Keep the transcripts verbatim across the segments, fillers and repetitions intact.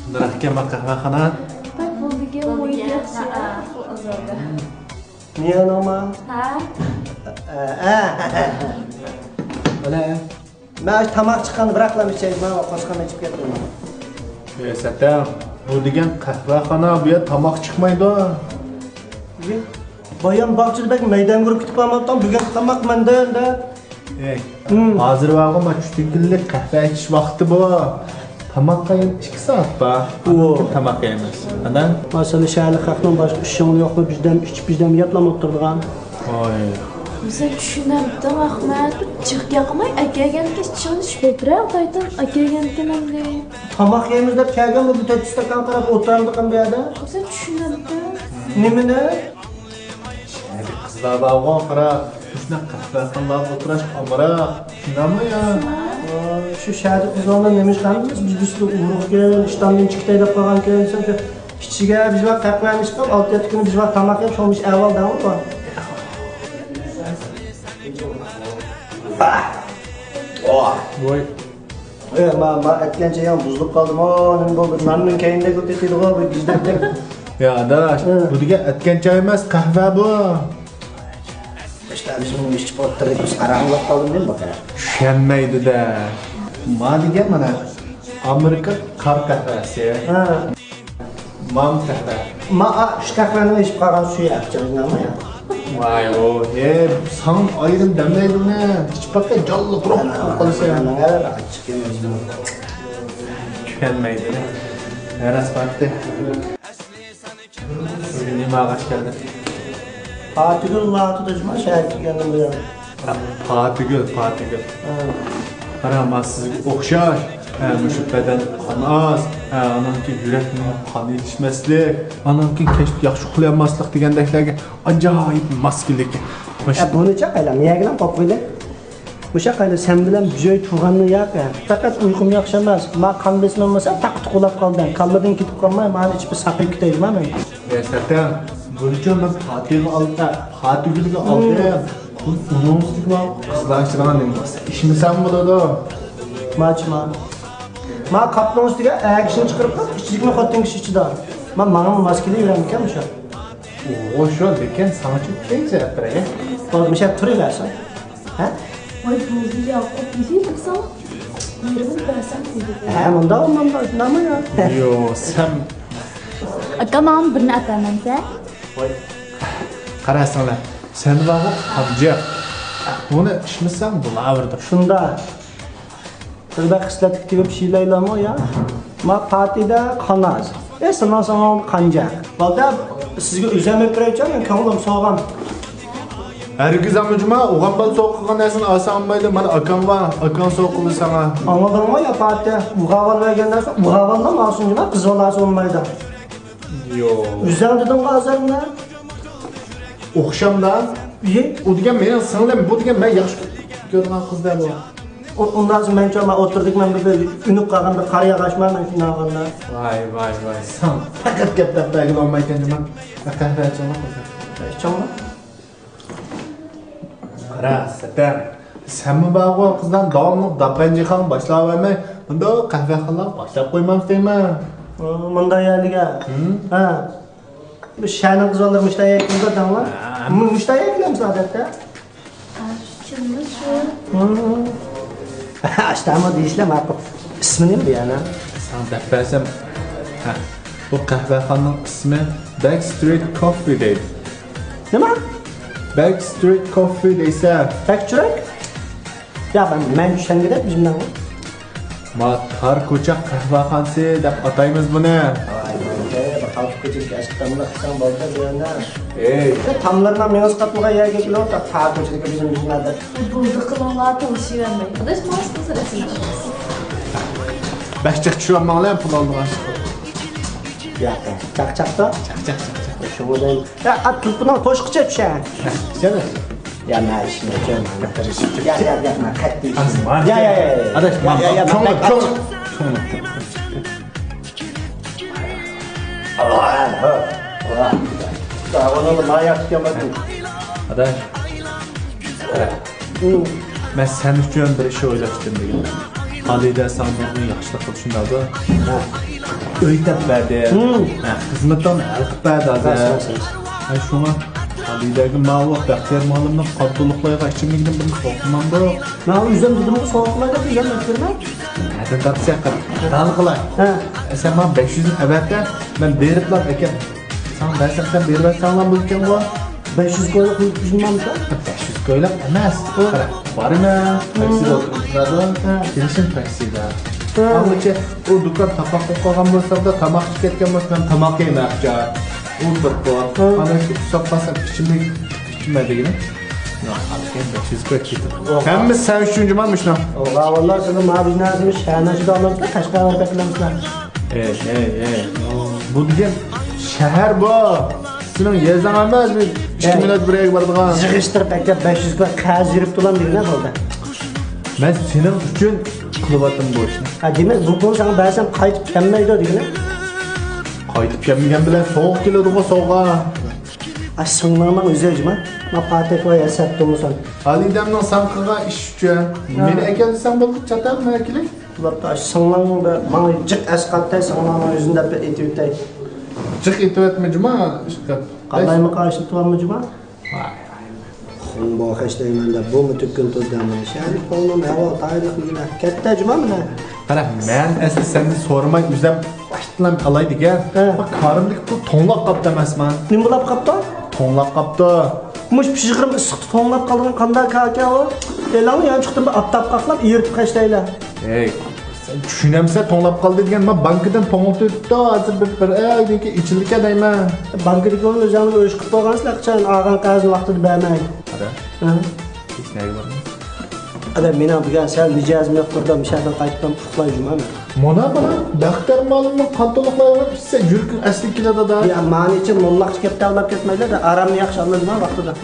نېمە ئىكەن ما قەھۋەخانا؟ بولىدىكەن، مۇھىت ياخشى. نىيە نوما؟ ھە؟ ئەلە. مەن ئاشۇ تاماق چىققاندا بىراقلا ئىچەي، مانا قوشقان ئىچىپ كەتتىم. ئەي سەتەڭ، بۇ دېگەن قەھۋەخانا، بۇ يەردە تاماق چىقمايدۇ. بايام باغچىدا بەك مەيدەڭگە ئۇرۇپ كېتىپ قالماپتىڭ، بۈگۈن تاماق مەندە ئەمدى. ئەي، ھازىر بارغۇ، ما چۈشتىن كېيىنلىك قەھۋە ئىچىش ۋاقتى بۇ. تاماققا يەنە ئىككى سائەت بار. ئاندىن كېيىن تاماق يەيمىز. ئانا؟ مانا سىلى شەھەرلىك خەقنىڭ باشقا ئىشىڭ يوقمۇ؟ بىردەم ئىچىپ، بىردەم يەپلا ئولتۇرىدىغان. ۋاي. سەن چۈشىنەمتىڭ، ئەخمەت؟ جىق ياقماي، ئەكەلگەنكەن، چىڭ چۈشۈپ بىرەر تايتىن ئەكەلگەنكەن ئەمدى. تاماق يەيمىز دەپ كەلگەن بۇ، بۇ تۆت ئىستاكان قاراپ ئولتۇرامدىكەن بۇ يەردە. سەن چۈشىنەمتىڭ؟ نېمىنى؟ شەھەردە قىزلار بارغۇ، قارا، شۇنداق قەھۋەخانىلارغا ئولتۇرۇش ئامراق. شۇنداقمۇ يا؟ ۋاي، شۇ شەھەردە قىزلارنى نېمە ئىش قىلىمىز؟ بىز بىر سۈرى ئۇرۇقكەن، ئىشتاندىن چىقىتەي دەپ قالغانكەن، سەن شۇ ئىچىگە بىز بار قەھۋەنى ئىچىپ، ئالتە يەتتە كۈنى بىز بار تاماق يەپ، شۇڭا ئىش ئەھۋال دەڭمۇ بار. ۋاي. ئە، ما، ما ئەتكەن چايىڭ بۇزۇلۇپ قالدىمۇ؟ نېمە بولدى؟ ناندىن كەينىدەك تېتىيدىغۇ بۇ گىجدەكتەك. يا ئاداش، بۇ دېگەن ئەتكەن چاي ئەمەس، قەھۋە بۇ. ئىشتە بىز بۇنى ئىچىپ ئولتۇردۇق، بىز قاراڭغۇلاپ قالدىم دېمە بۇ قەھۋە. چۈشەنمەيدۇ-دە. ما دېگەن مانا ئامېرىكا قار قەھۋەسى. ھە. مام قەھۋە. ما، ئا، ئۈچ قەھۋەنىڭ ئىچىپ قالغان سۈيى ئاچچىقىنىڭمۇ يا؟ ۋاي، ئو، ھە، ساڭا ئايرىم دەملەيدۇ ئۇنى. ئىچىپ باققىن، جانلىق روھ بولۇپ قالىسەن. ماڭا ئاچچىق ئەمەس. چۈشەنمەيدۇ. ھە، راست باقتى. بۈگۈن نېمە ئاغاچ كەلدى؟ پاتىگۈل لاتىدىجما شەھەرگە كەلگەندىن بۇيان. پاتىگۈل، پاتىگۈل. ھە. قارا، ما سىزگە ئوخشاش. ھە، مۇشۇ بەدەن قان ئاز. ھە، ئانان كېيىن يۈرەكنىڭ قان يېتىشمەسلىك. ئانان كېيىن كەچتە ياخشى ئۇخلىيالماسلىق دېگەندەكلەرگە ئاجايىپ ماس كېلىدىكەن. ھە، بۇنىچە قايلا، مىيەگىلەم قويۇپ قويدى. مۇشۇ قايلا، سەن بىلەن بىر ئۆي تۇرغاننى ياق، ھە. پەقەت ئۇيقۇم ياخشى ئەمەس. ما قان بېسىمىم بولسا تاققا تۇقۇلاپ قالدى. كاللىدىن كېتىپ قالماي، مانى ئىچىپ بىر ساقىيىپ كېتەيلىما مەن. ئەي سەتەڭ، بۇنىچە مەن پاتىگۈلگە ئالدىم. بۇ ئۇنىڭ ئۈستىگە قىزلار ئىچىدىغان نېمە بولسا ئىچمىسەڭ بولىدۇ. ماچما. ما قاپنىڭ ئۈستىگە ئەگىشىنى چىقىرىپ قويۇپ، ئىچىدىكىنى خوتۇن كىشى ئىچىدۇ. ما ماڭىمۇ ماس كېلىۋېرەمدىكەن مۇشۇ. ئوغۇ شۇ، لېكىن ساڭا چۈشكەن سەۋەب بېرەي. بولدى، مۇشۇ تۇرۇۋەرسۇن. ھە؟ ۋاي بولدى ياقۇپ، نېمە دېدىم ساڭا؟ يېرىمىنى بەرسەم دېدى. ھە، مۇنداق، مۇنداق، شۇنداقمۇ يا؟ يو، سەن. ئاكا، ماڭا بىرنى ئەپەرمەمسە؟ ۋاي. قارا سىڭلىم، سەن بارغۇ قانجىق. بۇنى ئىچمىسەڭ بولاۋېرىدۇ. شۇنداق. بىر بەك خىسلەتلىك تېگىپ شىيلايلامۇ يا؟ ما پاتىدە قان ئاز. ئە، سېنىڭ ساڭا قانجىق. بالدا سىزگە ئۆزەم ئۆپرەيچۇ، مەن كۆڭلۈم سوغام. ھەرگىز ئامىجۇما، ئوغان بالا سوغا قىلغان نەرسىنى ئالسا ئالمايدۇ. مانا ئاكاڭ بار، ئاكاڭ سوغا قىلدى ساڭا. ئاڭلىدىڭمۇ يا پاتى؟ ئۇغاۋال بەرگەن نەرسە ئۇغاۋاللا ئالسۇن جۇما، قىز بالاسى بولمايدۇ. يو. ئۆزەڭ دېدىڭغۇ ھازىر مانا. ئوخشامدا. ئى؟ ئۇ دېگەن مېنىڭ سىڭلىم، بۇ دېگەن مەن ياخشى كۆرىدىغان قىز دە بۇ. ئۇ، ئۇنداق مەن چوما ئوتتۇرىدىكى مەن بىر ئۈنۈپ قالغان بىر قارا ياغاچما مەن شۇنداق قىلغاندا. ۋاي، ۋاي، ۋاي، ساڭا پەقەت گەپ دەپ بەرگىلى بولمايدىكەن جۇما. قەھۋە ئىچىڭلار قىزلار. ئىچىڭلار. قارا، سەتەم. سەنمۇ بارغۇ، قىزلارنى داۋاملىق داپەنجىخان باشلاۋەرمەي، مۇنداق قەھۋەخانىلار باشلاپ قويمامسىز دەيمەن. ئۇ، مۇنداق يەرلىگە. ھە. بىز شەھەرنىڭ قىزلىرى مۇشۇنداق يەرگە كېلىدۇ دەڭلار. ھە. مۇ-، مۇشۇنداق يەرگە كېلەمسىز ئادەتتە؟ ئاشتاما دېيىشلە ماقۇل. ئىسمى نېمە بۇ يەنە؟ ساڭا دەپ بەرسەم، ھە، بۇ قەھۋەخانىنىڭ ئىسمى Backstreet Coffee دەيدۇ. نېمە؟ Backstreet Coffee دەيسە. بەكچۈرەك؟ يا، مەن، مەن چۈشەنگۈدەك بىزنىڭ. ما تار كوچا قەھۋەخانىسى دەپ ئاتايمىز بۇنى. ۋاي، ۋاي، بىر قالتىس كوچىدىكى ئاشقىتاملىق قىلساڭ بولدى بۇ يەردە. ئەي. تاملىرىنىڭ مېڭىسى قاتمىغان يەرگە كېلىۋاتىدۇ، تار كوچىدىكى بىزنىڭ بىزنىڭ دەپ. بولدى، قىلىڭلار، تونۇشۇۋەرمەي. ئاداش، ماڭا بىز رەسىم چىقىمىز. بەك جىق چۈشۈرۈۋالماڭلار، پۇل ئالىدىغان. ياق، چاقچاقتا. چاق، چاق، چاق، چاق. شۇڭا دەيمەن. يا، ئات تۇلپىنىڭ توشقىچە چۈشە. سەن. يا، مەن ئىشىم ئۈچۈن. يا، يا، يا، مەن قەتئىي ئىشىم. يا، يا، يا، يا. ئاداش، يا، يا، يا، چوڭ، مەن چوڭ، قەتئىي. چوڭ. داغىنىڭ ما ياخشى ئىكەن. ئاداش. قارا. مەن سەن ئۈچۈن بىر ئىش ئويلاپ چىقتىم بۈگۈن. خالىدە ساڭا نۇرغۇن ياخشىلىق قىلدى، شۇنداقمۇ؟ ئۆي تېپىپ بەردى. ھە، خىزمىتىڭنى ھەل قىلىپ بەردى ھازىر. ھە، شۇڭا خالىدەگە ماۋۇ بەختىيار مۇئەللىمنىڭ قان تولۇقلايدىغان ئىچىملىكىدىن بىرنى سوقۇپ ماڭدۇ. ماۋۇ ئۆزۈم دېدىمغۇ، سوقۇپ ماڭدۇ دېگەن مەن كۆرمەي. نەدىن تاپساق قىل. دال قىلاي. ھە. سەن ماڭا بەش يۈزنى ئەۋەتە، مەن بېرىپلا ئەكەپ. ساڭا بەرسەم سەن بېرىۋەتسەڭلام بولىدىكەنغۇ. بەش يۈز كويلۇق يۈرۈپ يۈرمەمدۇ؟ بەش يۈز كويلۇق ئەمەس. ھە. قارا، بارىمەن، تاكسىدا ئولتۇرۇپ تۇرىدۇ. ھە. كېلىشىم تاكسىدا. ھە. ئاڭغىچە ئۇ دۇكان تاپاق بولۇپ قالغان بولسا، تاماق ئىچىپ كەتكەن بولسا، مەن تاماق يەيمەن ئاقچا. ئۇ بىر قوي. ھە. ئانا شۇ ئۇسساپ قالسام ئىچىملىك ئىچىمەن دېگىنى. ياق، ئالىكەن، بەش يۈز كوي كېتىدۇ. ھەممىسى سەن ئۈچۈن جۇما مۇشۇنىڭ. ۋاللا سىزنىڭ ما بىزنىڭ شەھەرنىڭ ئىچىدە ئالامسىلەر، قەشقەر بېرىپ ئەكېلەمسىلەر. ئەي، ئەي، ئەي. بۇ دېگەن شەھەر بۇ. سېنىڭ يېزاڭ ئەمەس، بىر ئىككى مىنۇت بىر يەرگە بارىدىغان. يىغىشتۇرۇپ ئەكەپ بەش يۈز كوي قەرز بېرىپ تۇرام دېگىنە بولدى. مەن سېنىڭ ئۈچۈن قىلىۋاتىمەن بۇ ئىشنى. ھە، دېمەك، بۇ پۇل ساڭا بەرسەم قايتىپ كەلمەيدۇ دېگىنە. قايتىپ كەلمىگەن بىلەن سوغۇق كېلىدىغۇ سوغا. ئا، سىڭلىڭنىڭ ئۆزى جۇما. ما پاتەك ۋە ياساپ تۇرمىسان. ھالىدەمنىڭ ساڭا قىلغان ئىشى ئۈچۈن. ھە. مېنى ئەكەل دېسەڭ بولدى، چاتاق مەن ئەكېلەي. بۇلاردا سىڭلىڭدا ماڭا جىق ئەسقاتتى، سىڭلىڭنىڭ يۈزىنى دەپ ئېتىۋېتەي. جىق ئېتىۋەتمە جۇما، ئىشقىلىپ. قالايمىقان ئىشلىتىۋالما جۇما. ۋاي، ۋاي. خۇڭ بوخەش دەيمەن دەپ بۇمۇ تۈگكىلى تۇردى مانا. شەرىپ قوڭنىڭ ھاۋا تايىنلىق دېگىنە. كەتتە جۇما مانا. قارا، مەن ئەسلى سەندىن سورىماي ئۆزۈم باشتىنلا ئالاي دېگەن. ھە. بۇ كارىمدىكى پۇل توڭلاپ قاپتۇ ئەمەسما؟ نېمە بولاپ قاپتۇ؟ توڭلاپ قاپتۇ. مۇشۇ پىژغىرىم ئىسسىقتا توڭلاپ قالىدىغان قانداق كاكا ئۇ؟ ئېلىڭنى يانچۇقتىن بىر ئاپتاپقا قاقلاپ ئېرىتىپ خەجلەيلى. ھەي، سەن چۈشىنەمسەن، توڭلاپ قالدى دېگەن، مانا بانكىدىن توڭلىتىۋېتىپتۇ، ھازىر بىر، بىر ئايدىن كېيىن ئېچىلىدىكەن دەيمەن. بانكىدىكى ئورۇن ئۆزۈڭلار ئۆچ قىلىپ بولغانسىلەر، قاچان ئالغان قەرزنى ۋاقتىدا بەرمەي. ئادە، ھە؟ ھېچ نەگە بارمايسىز؟ ئادە، مېنىڭ بۈگۈن سەل مىجەزىم يوق، بىردەم مۇشۇ يەردىن قايتىپ ئۇخلاي جۇما مەن. مانا، مانا، بەختىيار مۇئەللىمنىڭ قان تولۇقلايدىغان ئىچسە يۈرىكىڭ ئەسلىگە كېلىدۇ-دە. يا، مانىچە موللاقچە كەپتە ئاۋلاپ كەتمەيلى-دە، ئارامنى ياخشى ئالىدىما ۋاقتىدا.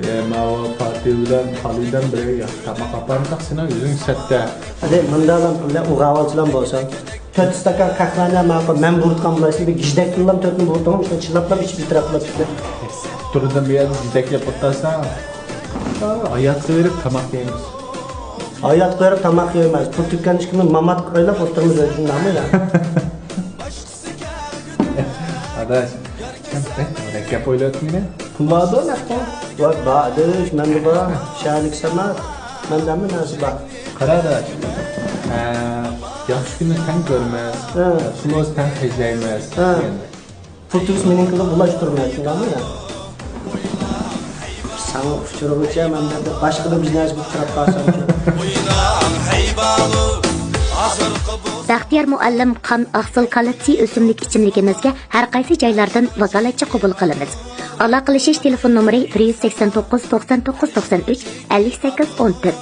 ئە، ماۋۇ پاتى بىلەن خالىدەم بىرگە ياخشى تاماق ئاپارمىساق، سېنىڭ يۈزۈڭ سەتتە. ھەدە، مۇنداقلام بىللە ئۇغاۋالچىلام بولسا. تۆت ئىستاكان قەھۋەنى ماقۇل، مەن بۇرۇتقان بولسا، بىر گىجدەكتىنلام تۆتنى بۇرۇتۇڭ، شۇنى چىللاپلا ئىچىپ بىتەرەپ قىلىپ كېتىدۇ. تۇردۇم بۇ يەردە گىجدەكلەپ ئولتۇرساڭ، ھاياتقا بېرىپ تاماق يەيمىز. ھاياتقا بېرىپ تاماق يەيمىز. پۇل تۈگكەن ئىككىمىز ماماتقا ئايلاپ ئولتۇرىمىز، شۇنداقمۇ يا؟ ئاداش، سەن بەك مۇرەككەپ ئويلاۋاتىسەن. پۇل باردۇ نەقتە؟ ۋاي، بار ئاداش، مەندە بار. شەھەرلىك سەمەت، مەندە ھەممە نەرسە بار. قارا ئاداش، ئە، ياخشى كۈننى تەڭ كۆرىمىز، ھە. پۇل بولسا تەڭ خەجلەيمىز. ھە. پۇل تۈگىسە مېنىڭكىنى بۇلاشتۇرىمەن، شۇنداقمۇ يا؟ ساڭا ئۇچرىغۇچە مەن بىر باشقىدىن بىر نەرسە بىر تەرەپ قالسامچۇ؟ بەختىيار مۇئەللىم قان ئاقسىل كالتسىي ئۆسۈملۈك ئىچىملىكىمىزگە ھەر قايسى جايلاردىن ۋاكالەتچى قوبۇل قىلىمىز. ئالاقىلىشىش تېلېفون نومۇرى: بىر يۈز سەكسەن توققۇز، توقسان توققۇز، توقسان ئۈچ، ئەللىك سەككىز، ئون تۆت.